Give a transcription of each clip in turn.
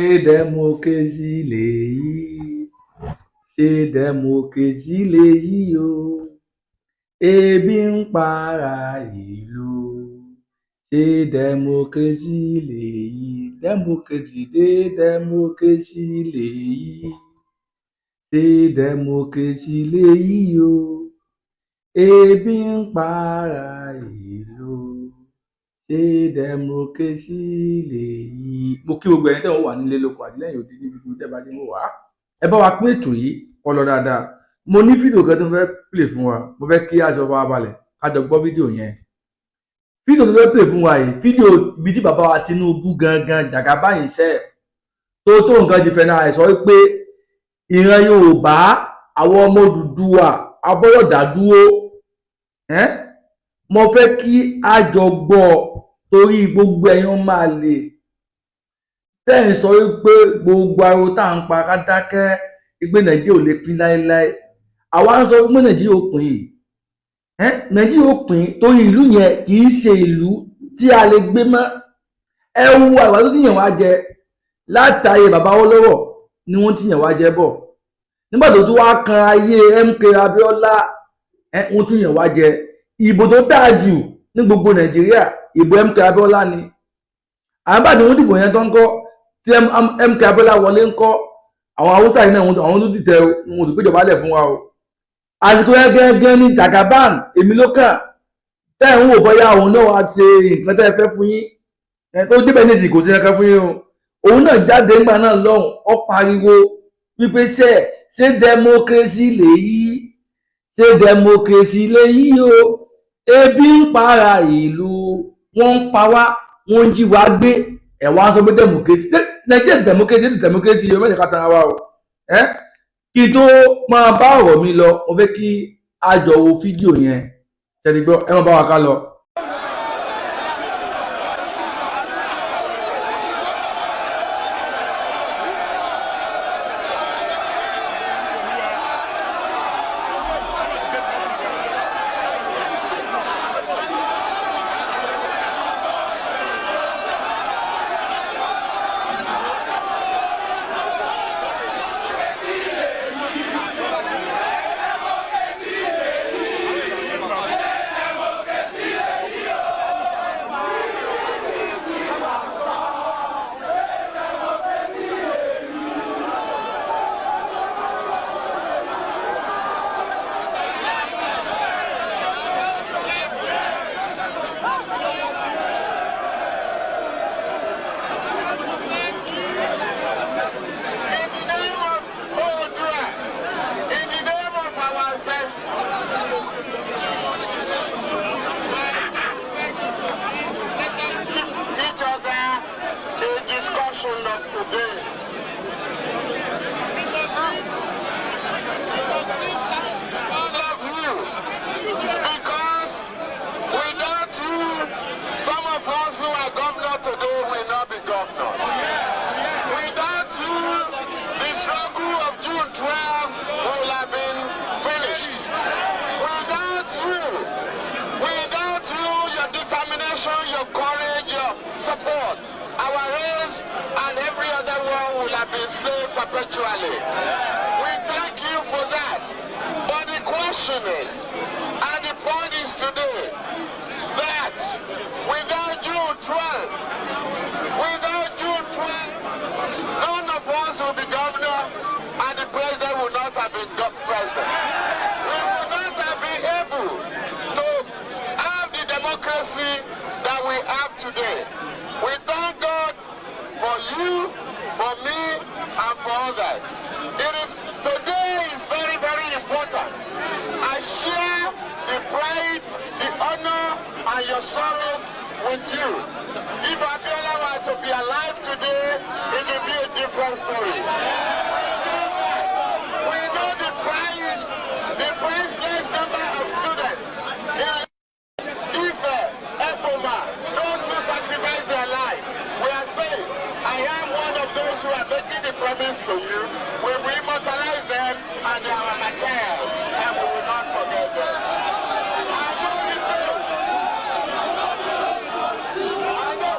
Ṣé democracy lèyí? Ṣé democracy lèyí o? Ebi ń para ìlú. Ṣé democracy lèyí? Democracy dé, democracy lèyí. Ṣé democracy lèyí o? Ebi ń para ìlú. Ṣé democracy lèyí? Mo kí gbogbo ẹ̀yin tẹ́ ń wà nílé lóko àti lẹ́yìn odi níbi gbogbo tẹ́ bá ti ń wò wá. Ẹ bá wa pín ètò yìí kó lọ dáadáa. Mo ní fídíò kan tó fẹ́ play fún wa. Mo fẹ́ kí aṣọ wa balẹ̀ ká jọ gbọ́ fídíò yẹn. Fídíò tó fẹ́ play fún wa yìí, fídíò ibi tí bàbá wa Tinubu gangan Jagaban himself tó tó nǹkan di fẹ́ náà sọ pé ìran Yorùbá, àwọn ọmọ Odùduwà, a gbọ́dọ̀ dá dúró. Mo fẹ́ kí a jọ gbọ́ torí gbogbo ẹ̀yin máa lè tẹ́ ẹ̀ ń sọ wípé gbogbo ariwo tá à ń pa ká dákẹ́ pé Nàìjíríà ò lè pín láéláé. Àwa ń sọ pé Nàìjíríà ò pín yìí, Nàìjíríà ò pín torí ìlú yẹn kì í ṣe ìlú tí a lè gbé mọ́. Ẹ wo àgbà tó ti yàn wá jẹ látàyè bàbá Awólọ́wọ̀ ni wọ́n ti yàn wá jẹ bọ̀. Nígbà tó tún wá kan ayé MK Abíọ́lá, wọ́n tún yàn wá jẹ. Ìbò tó dáa jù ní gbogbo Nàìjíríà, ìbò MK Abíọ́lá ni. Àwọn bá ní wọ́n dìbò yẹn tó ń kọ́ tí MK Abíọ́lá wọlé ń kọ́, àwọn Haúsá yìí náà, àwọn tó dìtẹ̀ wọn ò tó gbéjọba lẹ̀ fún wa o. Àsìkò yẹn gẹ́gẹ́ ní Jagaban, èmi ló kàn tẹ́ ẹ̀ ń wò bóyá òun náà wá ṣe nǹkan tẹ́ ẹ fẹ́ fún yín tó débẹ̀ ní ìsìn kò sí nǹkan fún yín o. Òun náà jáde ńgbà náà lọ́hùn, ó pariwo wípé ṣé democracy lèyí? Ṣé democracy lèyí o? Ebi ń para ìlú, wọ́n ń pa wá, wọ́n ń jí wa gbé, ẹ̀ wá sọ pé democracy. Nàìjíríà democracy, democracy yóò mẹ́jọ ká tara wa o. Kí tó máa bá ọ̀rọ̀ mi lọ, mo fẹ́ kí a jọ wo fídíò yẹn. Ṣẹ́ni gbọ́, ẹ máa bá wa ká lọ. Perpetually. We thank you for that. But the question is, and the point is today, that without June 12, without June 12, none of us will be governor and the president will not have been president. We will not have been able to have the democracy that we have today. We thank God for you, for me, and for others. It is today is very, very important. I share the pride, the honor, and your sorrows with you. If Abiola were to be alive today, it would be a different story. We know the price, the priceless number of students in Ife, Ekpoma, those who sacrifice their life. We are saying, I am one of those who are making the promise to you. We will immortalize them and they are our child, and we will not forget them. I know the pain. I know.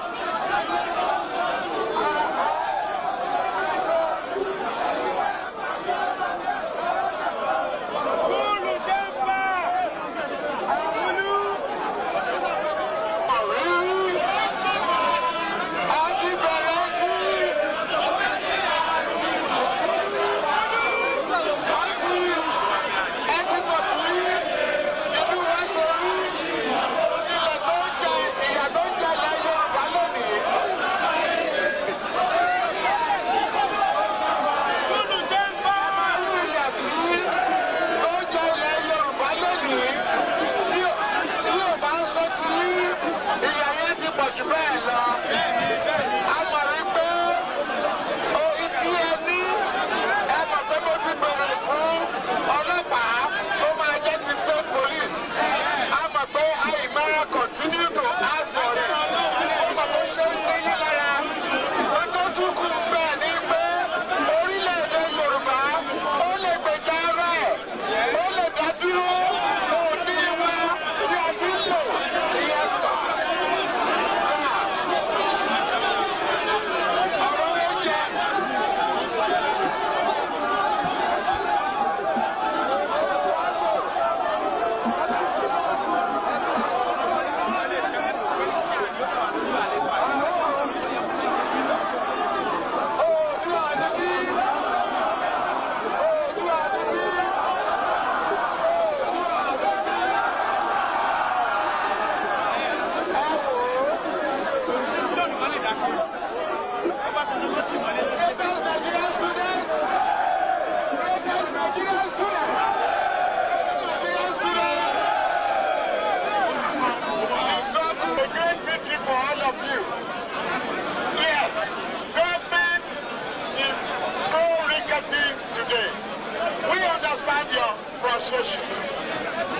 administration.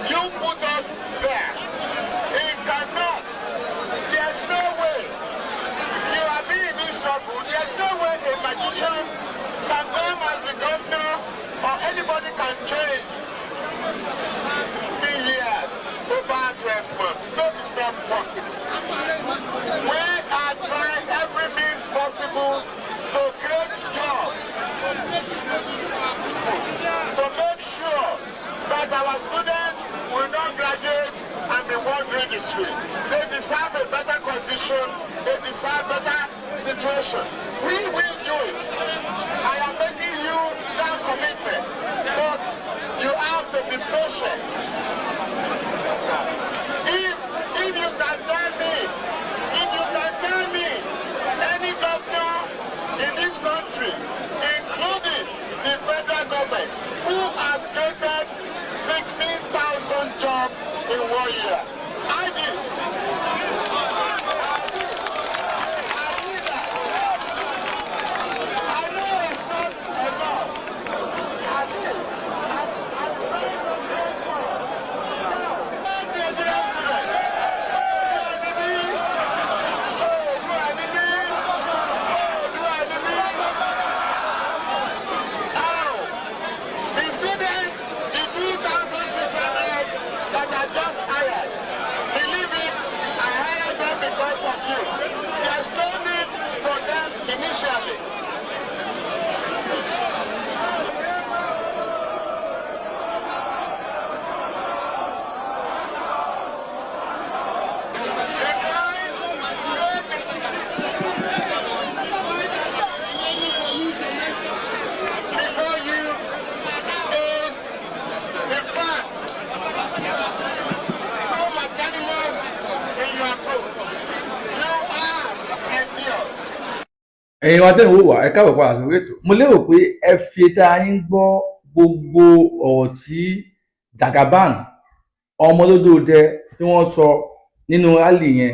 You put us there. It cannot. There's no way. You have been in this struggle. There's no way a magician can come as the governor or anybody can change 15 years over 12 months. No, it's not possible. We are trying every means possible to create jobs, to make sure that our students will not graduate and be wandering the street. They deserve a better condition, they deserve better situation. We will do it. I am making you that commitment, but you have to be patient. If you can tell me, if you can tell me any governor in this country, including the federal government, who has created 16,000 jobs in 1 year. I did. I did. I did that. I know it's not enough. I did. I'm trying to create more. Now, Nigerian students, Oòduà ni mí. Oòduà ni mí. Now, the students, the 2,600 that are just hired, believe it, I hired them because of you. There's no need for them initially. The crime before you is the fact so magnanimous in your approach. You are endured. Ẹ̀yin wa tẹ́ ń wò wá, ẹ káàbọ̀ padà sórí ètò. Mo lérò pé ẹ fi etí ara yín gbọ́ gbogbo ọ̀rọ̀ tí Jagaban ọmọlódódẹ tí wọ́n sọ nínú rally yẹn,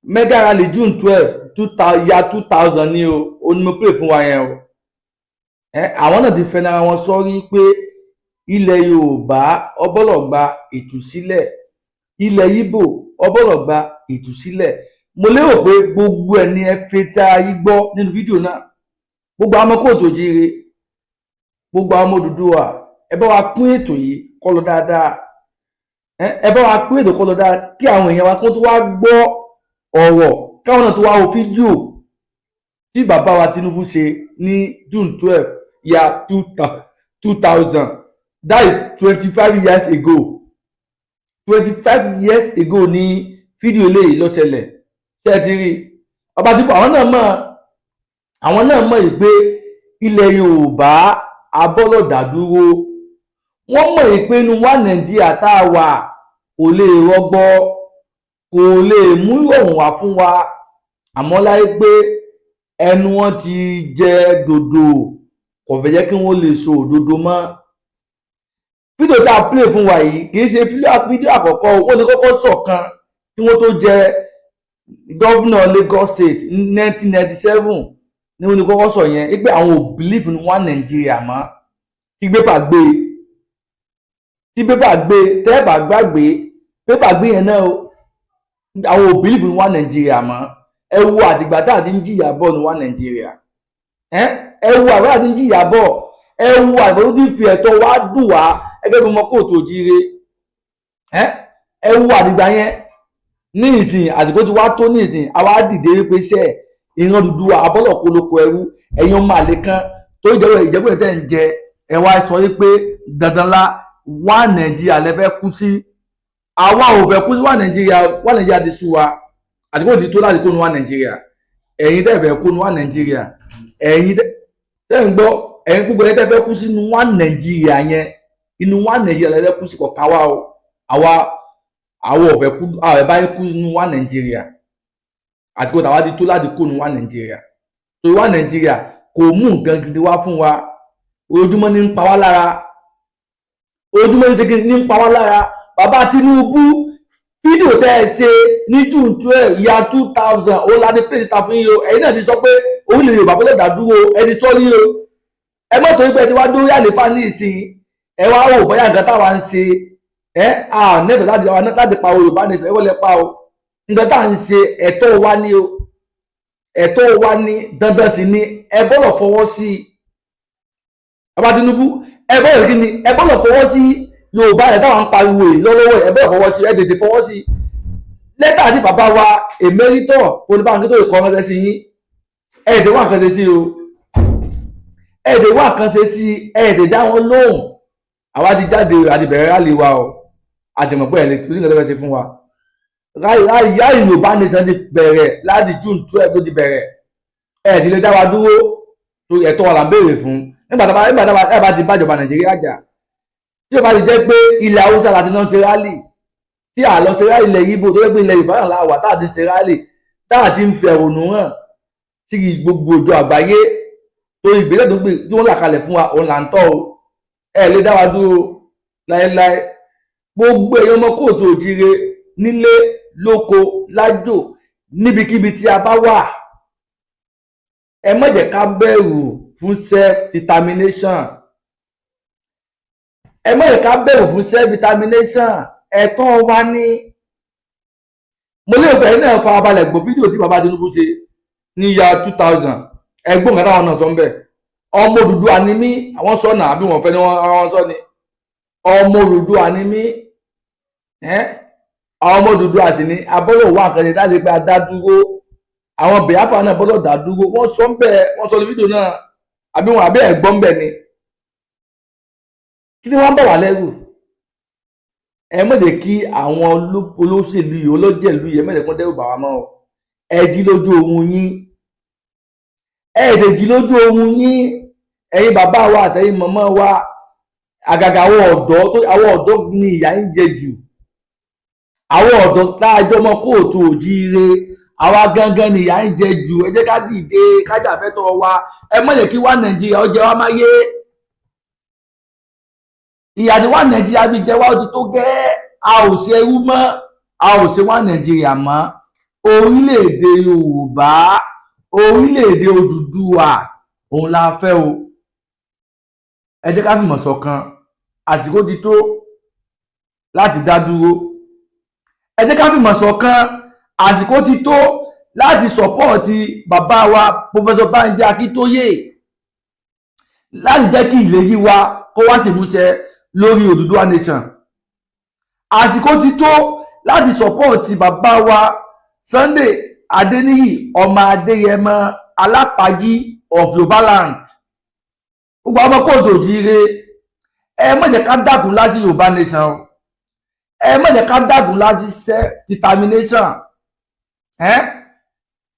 mega rally June 12 year 2000 ní o. Ó ní mo pè fún wa yẹn o. Ẹ àwọn náà ti fẹnu ara wọn sọ rí pé ilẹ̀ Yorùbá ọbọ̀lọ̀ gba ìtúsílẹ̀, ilẹ̀ Ìgbò ọbọ̀lọ̀ gba ìtúsílẹ̀. Mo lérò pé gbogbo ẹ̀ ni ẹ fi etí ara yín gbọ́ nínú fídíò náà. Gbogbo àwọn ọmọ káàárọ̀ oòjíire, gbogbo àwọn ọmọ Odùduwà, ẹ bá wa pín ètò yìí kó lọ dáadáa. Ẹ bá wa pín ètò kó lọ dáadáa, kí àwọn èèyàn wa kó tó wá gbọ́ ọ̀rọ̀, káwọn náà tó wá wo fídíò tí bàbá wa Tinubu ṣe ní June 12 year 2000. That is 25 years ago. 25 years ago ní fídíò eléyìí ló ṣẹlẹ̀. Ṣé ẹ ti rí ọba tí àwọn náà mọ̀ yìí pé ilẹ̀ Yorùbá abọ́lọ̀dà dúró? Wọ́n mọ̀ yìí pé inú wa Nàìjíríà tá a wà kò lè rọgbọ, kò lè mú ìrọ̀rùn wá fún wa. Àmọ́ láyé pé ẹnu wọn ti jẹ dòdò, kò fẹ́ jẹ́ kí wọ́n lè sọ òdodo mọ́. Fídíò tá a play fún wa yìí kì í ṣe fídíò àkọ́kọ́. Wọ́n ti kọ́kọ́ ṣọ̀kan kí wọ́n tó jẹ governor Lagos State ní 1997 ní wọ́n ti kọ́kọ́ sọ yẹn wípé àwọn ò believe in one Nigeria mọ́. Tí pépà gbé, tí pépà gbé, tẹ́ẹ̀bà gbàgbé, pépà gbé yẹn náà o. Àwọn ò believe in one Nigeria mọ́. Ẹ wo àtìgbà tá a ti ń jìyà bọ̀ ní one Nigeria. Ẹ wo àgbà tá a ti ń jìyà bọ̀, ẹ wo àgbà tó ti fi ẹ̀tọ́ wa dùn wá ẹgbẹ́ bí ọmọ káàárọ̀ oòjíire. Ẹ wo àtìgbà yẹn ní ìsìn, àsìkò tí wàá tó ní ìsìn, àwa dìde wípé sẹ́ ìran Odùduwà abọ́lọ̀ kólókó ẹrú. Ẹ̀yin ọmọ àlè kan tó ìjẹ́wọ́ ìjẹ́wọ́ tẹ̀ ń jẹ, ẹ wá sọ wípé dandan la wá Nàìjíríà lẹ fẹ́ kú sí. Àwa ò fẹ́ kú sí wá Nàìjíríà. Wá Nàìjíríà ti sú wa. Àsìkò ti tó láti kó nu wá Nàìjíríà. Ẹ̀yin tẹ́ fẹ́ kó nu wá Nàìjíríà, ẹ̀yin tẹ́ ń gbọ́, ẹ̀yin gbogbo ẹ̀yin tẹ́ fẹ́ kú sínú wá Nàìjíríà yẹn, inú wá Nàìjíríà lẹ fẹ́ kú sí, kọ̀ọ̀ká wa o. Àwa ò fẹ́ kú, àwọn ẹ̀ bá kú nínú wá Nàìjíríà. Àsìkò tàwa ti tó láti kó nu wá Nàìjíríà, torí wá Nàìjíríà kò mú nǹkan gidi wá fún wa. Ojúmọ́ ní ń pa wá lára, ojúmọ́ ní ṣe ní ń pa wá lára. Bàbá Tinubu, fídíò tẹ́ ẹ ṣe ní June 12 year 2000 ó ládé pèsè ta fún yín o. Ẹ̀yin náà ti sọ pé orílẹ̀ Yorùbá gbọ́dọ̀ dá dúró. Ẹni sọ ní o. Ẹ mọ̀ torí pé ẹ ti wá dórí àléfà ní ìsìn. Ẹ wá wò bóyá nǹkan táwa ń ṣe ẹ à nẹ́tọ̀ láti pa Yorùbá nation. Ẹ wọlé pa o. Nǹkan tá à ń ṣe, ẹ̀tọ́ wa ni o, ẹ̀tọ́ wa ni, dandan sì ni. Ẹ gbọ́dọ̀ fọwọ́ sí i. Bàbá Tinubu, ẹ gbọ́dọ̀ kí ni? Ẹ gbọ́dọ̀ fọwọ́ sí Yorùbá ẹ̀ táwọn ń pariwo yìí lọ́wọ́lọ́wọ́. Ẹ gbọ́dọ̀ fọwọ́ sí, ẹ tètè fọwọ́ sí lẹ́tà tí bàbá wa Emeritus Olúbánkí tó kọ ránṣẹ́ sí yín. Ẹ tètè wá nǹkan ṣe sí o, ẹ tètè wá nǹkan ṣe sí, ẹ tètè dá wọn lóhùn. Àwa ti jáde, àti bẹ̀rẹ̀ rally wa o. Àti mọ̀ pé ẹ̀ lè tún ní nǹkan tó fẹ́ ṣe fún wa. Rally Yorùbá nation ti bẹ̀rẹ̀ láti June 12 ló ti bẹ̀rẹ̀. Ẹ ti lè dá wa dúró torí ẹ̀tọ́ wa là ń béèrè fún. Nígbà tá a bá ti bájọba Nàìjíríà jà, tí o bá ti jẹ́ pé ilẹ̀ Haúsá láti náà ṣe rally, tí a lọ ṣe rally ilẹ̀ Ìgbò, tó jẹ́ pé ilẹ̀ Yorùbá náà la wà tá a ti ṣe rally, tá a ti ń fi ẹ̀hónú hàn sí gbogbo òjò àgbáyé, torí ìgbésẹ̀ tó gbé tí wọ́n là kalẹ̀ fún wa, òun là ń tọ́ o. Ẹ lè dá wa dúró láéláé. Gbogbo èèyàn ọmọ káàárọ̀ oòjíire, nílé, lóko, lájò, níbikíbi tí a bá wà, ẹ má jẹ́ ká bẹ̀rù fún self determination. Ẹ má jẹ́ ká bẹ̀rù fún self determination. Ẹ̀tọ́ wa ní. Mo lérò pé ẹ̀yin náà farabalẹ̀ gbọ́ fídíò tí bàbá Tinubu ṣe ní ya 2000. Ẹgbọ́n nǹkan táwọn náà sọ ń bẹ̀. Ọmọ Odùduwà ni mí, àwọn sọ náà, àbí wọ́n fẹ́ ni wọ́n sọ ni. Ọmọ Odùduwà ni mí. Àwọn ọmọ Odùduwà sì ni abọ́lọ̀ wà nǹkan ṣe láti pé a dá dúró. Àwọn Biafra náà gbọ́dọ̀ dá dúró. Wọ́n sọ ń bẹ̀, wọ́n sọ ní fídíò náà, àbí wọn àbí ẹ̀gbọ́n ń bẹ̀ ni. Kí ni wọ́n bọ̀ wá lẹ́rù? Ẹ má jẹ́ kí àwọn olóṣèlú yìí, olójèlú yìí, ẹ má jẹ́ kí wọ́n dẹ́rù bà wá mọ́ o. Ẹ jí lójú oorun yín, ẹ lè jí lójú oorun yín. Ẹ̀yin bàbá wa àtẹ̀yin màmá wa, àgàgà àwọn ọ̀dọ́ tó, àwọn ọ̀dọ́ ní ìyà ń jẹ jù. Àwọn ọ̀dọ́ táàjọ ọmọ káàárọ̀ oòjíire, àwa gangan ni ìyà ń jẹ jù. Ẹ jẹ́ ká dìde, ká jà fẹ́tọ̀ wa. Ẹ má jẹ́ kí wá Nàìjíríà ó jẹ wá máyé. Ìyà tí wá Nàìjíríà fi jẹ wá, ó ti tó gẹ́. A ò ṣe ẹrú mọ́, a ò ṣe wá Nàìjíríà mọ́. Orílẹ̀-èdè Yorùbá, orílẹ̀-èdè Odùduwà, òun la fẹ́ o. Ẹ jẹ́ ká fìmọ̀ ṣọ̀kan. Àsìkò ti tó láti dá dúró. Ẹ jẹ́ ká fìmọ̀ ṣọ̀kan. Àsìkò ti tó láti support bàbá wa Professor Banji Akíntóyè, láti jẹ́ kí ìlérí wa kó wá sí ìmúṣẹ lórí Odùduwà nation. Àsìkò ti tó láti support bàbá wa Sunday Adéníyì ọmọ Adéyẹmọ, Alápàjí of Yorùbá land. Gbogbo àwọn ọmọ káàárọ̀ oòjíire, ẹ má jẹ́ ká dákun láti Yorùbá nation o. Ẹ má jẹ́ ká dákun láti self determination ẹ,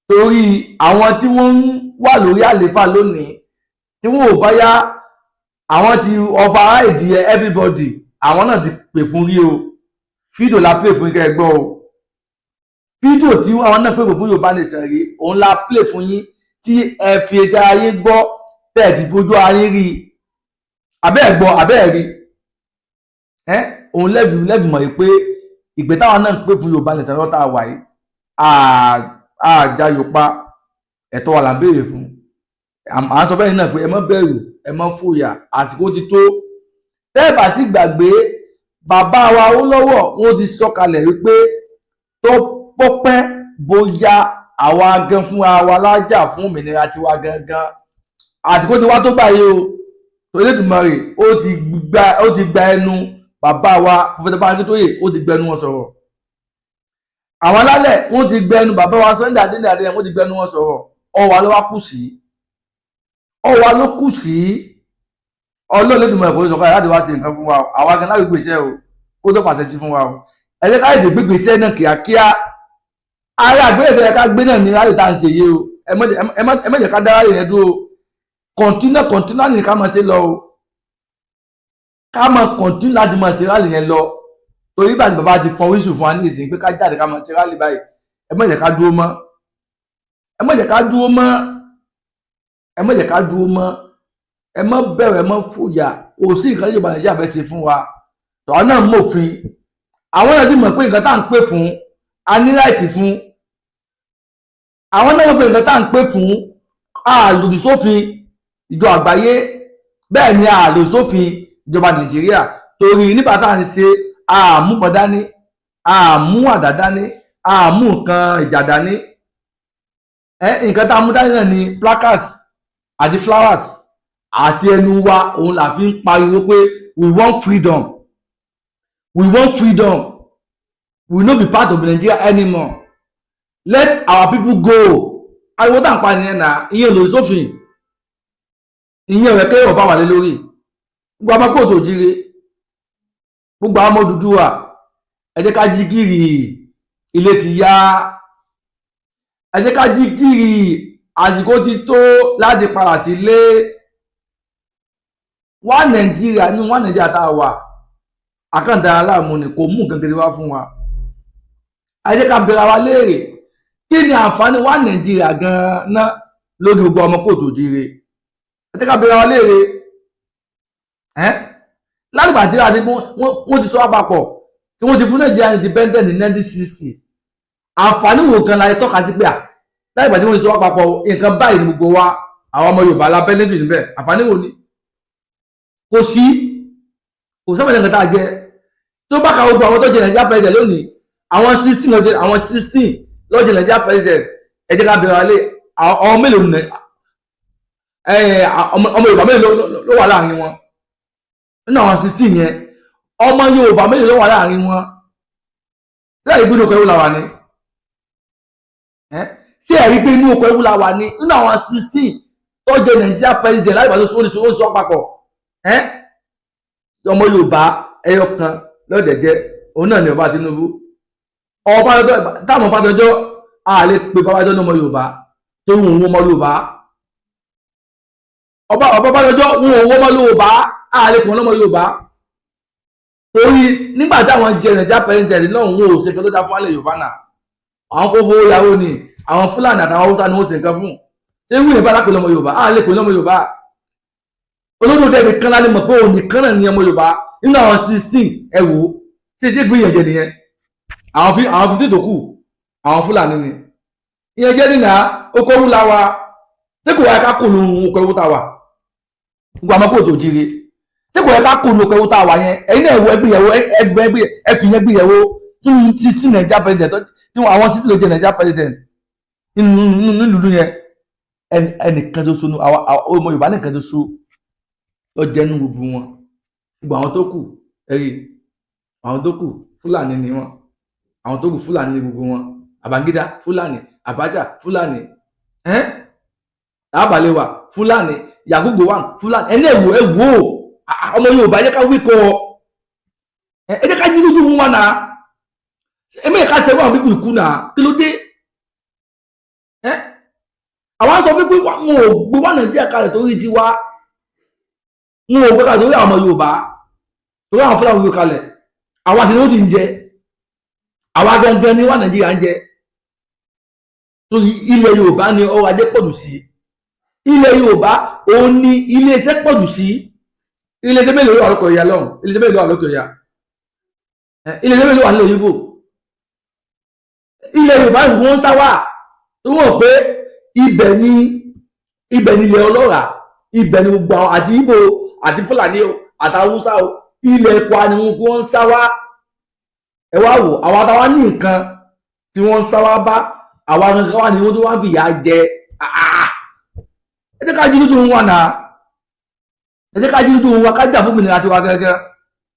torí àwọn tí wọ́n ń wà lórí àléfà lónìí, tí wọ́n ò bá yá, àwọn ti override everybody. Àwọn náà ti pè fún rí o. Fídíò la play fún yín, kẹ́ ẹ gbọ́ o. Fídíò tí àwọn náà pè fún Yorùbá nation rí, òun la play fún yín, tí ẹ fi etí ayé gbọ́, tẹ́ ẹ ti fojú ayé rí. Abẹ́ ẹ̀ gbọ́, abẹ́ ẹ̀ rí ẹ́. Òun lẹ́bi mọ̀ pé ìpè táwọn náà ń pè fún Yorùbá nation lọ́tà wà yìí, àjàyò pa. Ẹ̀tọ́ wa là ń béèrè fún. À ń sọ fẹ́yìn náà pé ẹ má bẹ̀rù, ẹ má fòyà. Àsìkò ti tó. Tẹ́ ẹ bá ti gbàgbé, bàbá wa Awólọ́wọ̀, wọ́n ti sọ̀kalẹ̀ wípé tó pọ́pẹ́ bóyá, àwa gan fúnra wa lájà fún òmìnira tiwa gangan. Àsìkò ti wá tó báyìí o. Elédùmarè ó ti gba ẹnu bàbá wa Professor Banji Akíntóyè, ó ti gbẹnu wọn sọ̀rọ̀. Àwọn alálẹ̀, wọ́n ti gbẹnu bàbá wa Sunday Adéníyì Adéyẹmọ, wọ́n ti gbẹnu wọn sọ̀rọ̀. Ọwà ló wá kù sí, ọwà ló kù sí. Ọlọ́run Elédùmarè kò ní sọ̀kalẹ̀ láti wá ti nǹkan fún wa o. Àwa gan láti gbèsè o, kó tó pàṣẹ sí fún wa o. Ẹ jẹ́ ká lè gbégbèsè náà kíákíá. Ara àgbélé tó yẹ ká gbé náà ní rally tá à ń ṣe yìí o. Ẹ má jẹ́ ká dá rally yẹn dúró. Continue, continue ní ká máa ṣe lọ o. Ká máa continue láti máa ṣe rally yẹn lọ, torí bá bàbá ti fọn wíṣù fún wa ní ìsìn pé ká jáde, ká máa ṣe rally báyìí. Ẹ má jẹ́ ká dúró mọ́, ẹ má jẹ́ ká dúró mọ́, ẹ má jẹ́ ká dúró mọ́. Ẹ má bẹ̀rù, ẹ má fòyà. Kò sí nǹkan tí Yorùbá Nàìjíríà fẹ́ ṣe fún wa. Tọ́wọ́n náà mọ̀fin, àwọn náà sì mọ̀ pé nǹkan tá à ń pè fún, a ní right fún. Àwọn náà mọ̀ pé nǹkan tá à ń pè fún, a lòdì sófin ìjọ àgbáyé. Bẹ́ẹ̀ ni a lòdì sófin. Ìjọba Nàìjíríà, torí nígbà tá à ń ṣe àmúpọ̀ dání, àmú àdá dání, àmú nǹkan ìjà dání. Ẹ nǹkan tá a mú dání náà ni placards àti flowers àti ẹnu wa. Òun là fi ń pariwo pé we want freedom, we want freedom, we no be part of Nigeria anymore, let our people go. Ariwo tá à ń pa nìyẹn náà. Ìyẹn lòdì sófin, ìyẹn rẹ̀ kéèyàn bá wà lé lórí. Gbogbo àwọn káàárọ̀ oòjíire, gbogbo àwọn ọmọ Odùduwà, ẹ jẹ́ ká jí gìrì, ilé ti yá. Ẹ jẹ́ ká jí gìrì, àsìkò ti tó láti padà sílé. Wá Nàìjíríà, ní wá Nàìjíríà tá a wà, àkàndá aláàmú ni kò mú nǹkan gidi wá fún wa. Ẹ jẹ́ ká bẹ̀rẹ̀ wa léèrè, kí ni àǹfààní wá Nàìjíríà gan-an lórí gbogbo ọmọ káàárọ̀ oòjíire? Ẹ jẹ́ ká bẹ̀rẹ̀ wa léèrè. Ẹ́ látìgbà tí àti wọ́n ti sọ àpapọ̀, tí wọ́n ti fún Nàìjíríà independent ní 1960, àǹfààní wo kan la tọ́ka sí pé à látìgbà tí wọ́n ti sọ àpapọ̀, nǹkan báyìí ní gbogbo wa, àwọn ọmọ Yorùbá la benefit níbẹ̀? Àǹfààní wo ni? Kò sí, kò sábà ní nǹkan tá a jẹ. Tó bá ka gbogbo àwọn tó jẹ Nàìjíríà president lónìí, àwọn 16 ló jẹ, àwọn 16 ló jẹ Nàìjíríà president. Ẹ jẹ́ ká bẹ̀rẹ̀ wálé, àwọn mélòó ní ọmọ Yorùbá mélòó ló wà láàrin wọn? Nínú àwọn 16 yẹn, ọmọ Yorùbá mélòó ló wà láàrin wọn? Ṣé ẹ̀rí pé inú oko ẹrú la wà ní? Ṣé ẹ̀rí pé inú oko ẹrú la wà ní? Nínú àwọn 16 tó jẹ Nàìjíríà president láti ìgbà tó ti sọ papọ̀, ọmọ Yorùbá ẹyọ kan lọ́dẹ̀jẹ́, òun náà ni ọba Tinubu. Ọba táwọn Ọbásanjọ́, a lè pe Babájọ́ ní ọmọ Yorùbá tó ń wọ́n ọmọ Yorùbá. Ọba Ọbásanjọ́ wọn ò wọ́n ọmọ Yorùbá, a lè pè wọ́n lọ́mọ Yorùbá, torí nígbà táwọn jẹ Nàìjíríà president náà, wọn ò ṣe nǹkan tó dá fún alẹ́ Yorùbá náà. Àwọn kó fowó yàwó ni, àwọn Fúlàní àtàwọn Haúsá ni wọ́n ṣe nǹkan fún. Ṣé wíwèé bá lápè lọ́mọ Yorùbá? A lè pè lọ́mọ Yorùbá. Olódò dẹ́bi kan lálẹ́ mọ̀ pé òun nìkan náà ní ọmọ Yorùbá nínú àwọn 16. Ẹ wò ó, ṣe gbìyànjẹ nìyẹn. Àwọn 15 tó kù, àwọn Fúlàní ni. Ìyẹn jẹ́ nínà oko ewu la wa. Ṣé kò wáyé ká kò nu oko ewu tá a wà? Gbogbo àmọ́ káàárọ̀ oòjíire, ṣé kò yẹ ká kò nu oko ewu tá a wà yẹn? Ẹ̀yin náà wọ ẹgbẹ́ yẹ̀wò, ẹgbẹ́ ẹgbẹ́ ẹ fi yẹn gbé yẹ̀wò nínú 16 Nàìjíríà president tí àwọn 16 ló jẹ Nàìjíríà president nínú nílùú yẹn, ẹnìkan tó so nu àwọn ọmọ Yorùbá nìkan tó so lọ jẹ́ nínú gbogbo wọn. Gbogbo àwọn tó kù, ẹ̀rí àwọn tó kù, Fúlàní ni wọn. Àwọn tó kù, Fúlàní ni gbogbo wọn. Babangida, Fúlàní. Abacha, Fúlàní. Ẹ́n Abalewa, Fúlàní. Yakubu Gowon, Fúlàní. Ẹni ẹ̀wò ẹ̀wò, ọmọ Yorùbá, ẹ jẹ́ ká wí kọ́ ẹ jẹ́ ká jí lójú wọn náà. Ẹ mẹ́rin ká sẹ́wọ́n àwọn bíbí ìkú náà. Kí ló dé? Ẹ́ àwọn sọ pé wọn ò gbé wá Nàìjíríà kalẹ̀ torí tiwa, wọn ò gbé kalẹ̀ torí àwọn ọmọ Yorùbá, torí àwọn Fúlàní gbé kalẹ̀. Àwa sì ni ó ti ń jẹ, àwa gangan ni wá Nàìjíríà ń jẹ, torí ilẹ̀ Yorùbá ni ọrọ̀ ajé pọ̀jù sí. Ilẹ̀ Yorùbá òun ni iléeṣẹ́ pọ̀jù sí. Iléeṣẹ́ mélòó ló wà lókè ọ̀yà lọ́hùn? Iléeṣẹ́ mélòó ló wà lókè ọ̀yà? Iléeṣẹ́ mélòó wà nílẹ̀ Yíbò? Ilẹ̀ Yorùbá ìwọ̀n ń sáwà tó wọ́n pé ibẹ̀ ni ilẹ̀ ọlọ́ràá, ibẹ̀ ni gbogbo àwọn àti Ìgbò àti Fúlàní o àti Haúsá o, ilẹ̀ Ẹ̀kọ́ ni wọ́n ń sáwà. Ẹ wá wò, àwọn àtàwọn ní nǹkan tí wọ́n ń sáwà bá àwa gangan wà ní wọ́n tó wá ń fìyà jẹ. Ẹ jẹ́ ká jí lójú wọn náà, ẹ jẹ́ ká jí lójú wọn, ká jà fún òmìnira tiwa gẹ́gẹ́.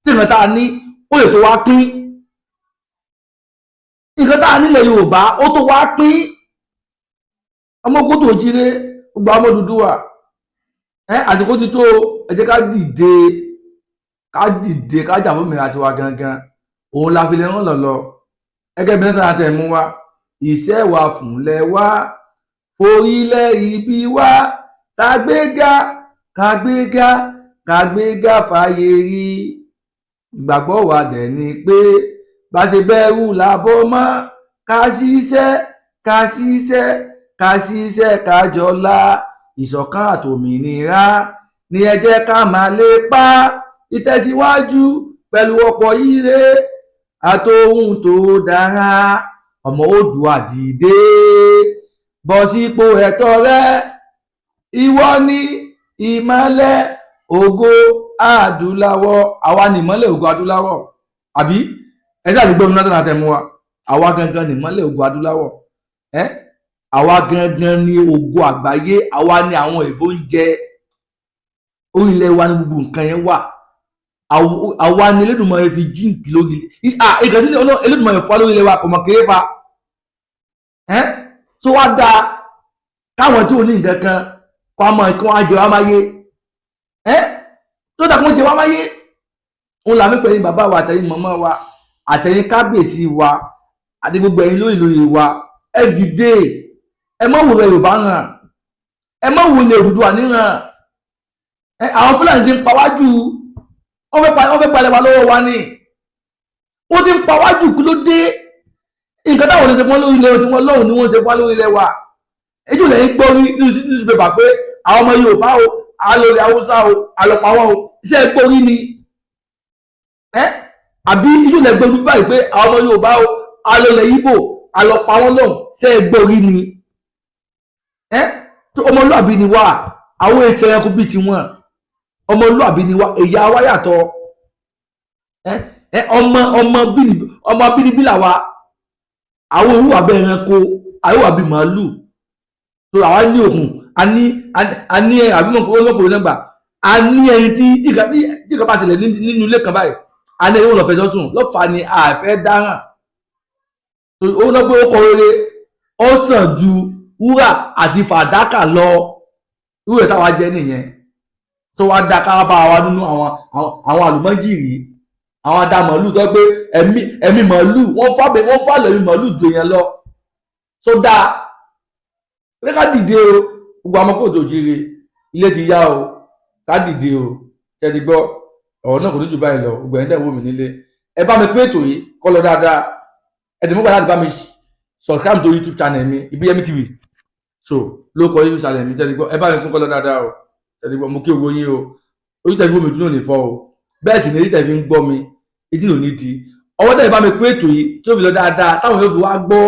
Tí nǹkan tá a ní ó lè tó wá pín, nǹkan tá a nílẹ̀ Yorùbá ó tó wá pín. Ọmọ káàárọ̀ oòjíire, gbogbo àwọn ọmọ Odùduwà, ẹ àsìkò ti tó. Ẹ jẹ́ ká dìde, ká dìde, ká jà fún òmìnira tiwa gangan. Òun la fi lè rán lọ gẹ́gẹ́ bí nẹ́sàn àtẹ̀ mú wa. Iṣẹ́ wa fúnlẹ̀ wa, forílẹ̀ ibi wa, kàgbéga, kàgbéga, kàgbéga fàyè rí. Ìgbàgbọ́ wa dẹ̀ ni pé bá ṣe bẹ̀rù làbọ̀ mọ́, ká ṣiṣẹ́, ká ṣiṣẹ́, ká ṣiṣẹ́, ká jọlá. Ìṣọ̀kan àtòmìnira ni ẹ jẹ́ ká máa lépa, ìtẹ̀síwájú pẹ̀lú ọ̀pọ̀ ire àtohun tó dára. Ọmọ Oòduà, dìde, bọ́ sípò ẹ̀tọ́ rẹ. Ìwọ ni ìmọ́lẹ̀. Ògo adúláwọ̀, àwa ni ìmọ́lẹ̀ ògo adúláwọ̀, àbí? Ẹ ṣáà ti gbọ́ mi national anthem wa. Àwa gangan ni ìmọ́lẹ̀ ògo adúláwọ̀. Ẹ àwa gangan ni ògo àgbáyé, àwa ni àwọn ìbò ń jẹ. Orí ilẹ̀ wa ni gbogbo nǹkan yẹn wà. Àwa ni Elédùmarè fi jíǹkì lórí ilẹ̀. Ah, ìkànnì tí Elédùmarè fọ́ lórí ilẹ̀ wa kò mọ̀ kéré fa ẹ́ tó wá dáa káwọn tí ò ní nǹkan kan kó a mọ̀ kí wọ́n á jẹ wá máyé ẹ́ tó dà kó jẹ wá máyé. Òun làmí pẹ̀lú bàbá wa, àtẹ̀yìn màmá wa, àtẹ̀yìn kábíyèsí wa, àti gbogbo ẹ̀yin lóyè lóyè wa, ẹ dìde, ẹ má wòlé Yorùbá ràn, ẹ má wòlé Odùduwà níran ẹ. Àwọn Fúlàní ti ń pa wájú, wọ́n fẹ́ palẹ̀ wa lọ́wọ́ wa ni. Wọ́n ti ń pa wájú. Kí ló dé? Nǹkan táwọn lè ṣe fún lórí ilẹ̀ tí wọ́n lọ́hùn ni wọ́n ṣe fún lórí ilẹ̀ wa. Ejò lẹ́yìn gbọ́ rí newspaper pé àwọn ọmọ Yorùbá o, alórí Haúsá o, alọ́pàá wọn o, iṣẹ́ gbọ́ rí ni ẹ? Àbí ijó lẹ gbọ́ rí báyìí pé àwọn ọmọ Yorùbá o, alólẹ̀ Ìgbò, alọ́pàá wọn lọ́hùn, iṣẹ́ gbọ́ rí ni ẹ? Ọmọlúàbí ni wá, àwọn èsì ẹranko bíi tiwọn. Ọmọlúàbí ni wá, ẹ̀yà wa yàtọ̀. Ẹ ẹ ọmọ ọmọ bíní, ọmọ bínibí làwa. Àwọn òwúwà bẹ́ẹ̀ ẹranko, àwọn òwúwà bíi màálù tó àwa ní òkun, a ní àbí mọ̀ pé náà a ní ẹni tí tí kan bá ṣẹlẹ̀ nínú ilé kan báyìí, a ní ẹni wọn lọ fẹjọ́ sùn lọ́fà ni. Àfẹ́ dáràn ó lọ pé ó kọ rere, ó sàn ju wúrà àti fàdákà lọ. Irú ẹ̀ táwa jẹ́ nìyẹn tó wá dá ká bá wa nínú àwọn àlùmọ́jìrì, àwọn adá màálù tó pé ẹ̀mí màálù wọ́n fábẹ́, wọ́n fàlẹ̀ ẹ̀mí màálù ju èèyàn lọ. Tó dáa pé ká dìde o, gbogbo àwọn kóòtù òjìire, ilé ti yá o, ká dìde o. Ṣe ti gbọ́? Ọ̀rọ̀ náà kò ní jù báyìí lọ. Gbogbo ẹ̀yin tẹ́ ń wò mí nílé, ẹ bá mi pín ètò yìí kó lọ dáadáa. Ẹ dẹ̀ mú gbàdá láti bá mi subscribe to YouTube channel mi, Ibiyemi TV. So ló kọ YouTube channel mi. Ṣe ti gbọ́? Ẹ bá mi pín kó lọ dáadáa o. Ṣe ti gbọ́? Mo kí owó yín o. Ojú tẹ̀ fi wò mí dúró ní fọ́ o, bẹ́ẹ̀ sì ni etí tẹ̀ fi ń gbọ́ mi, etí ò ní di. Ọwọ́ tẹ̀ bá mi pín ètò yìí tó fi lọ dáadáa, táwọn yóò fi wá gbọ́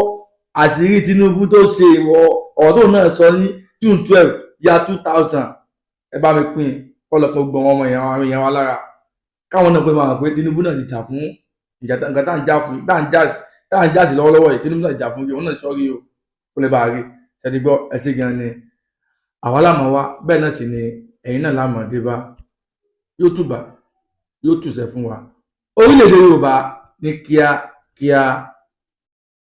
àṣírí Tinubu tó ṣe ìwọ ọ̀rọ̀ tó náà sọ ní June 12 year 2000. Ẹ bá mi pín kọ́lọ́pọ̀ gbọ́n ọmọ èèyàn, àwọn èèyàn wa lára, káwọn náà pé máa mọ̀ pé Tinubu náà ti jà fún nǹkan tá à ń jà fún, tá à ń jà sí lọ́wọ́lọ́wọ́ yìí. Tinubu náà jà fún yìí, òun náà sọ́rí o, kó lè bá a rí ṣẹ́ni gbọ́. Ẹ ṣé gan ni. Àwa láàmú wa, bẹ́ẹ̀ náà sì ni ẹ̀yin náà láàmú dé bá. Yóò tùbà, yóò tùsẹ̀ fún wa, orílẹ̀-èdè Yorùbá ní kíá kíá.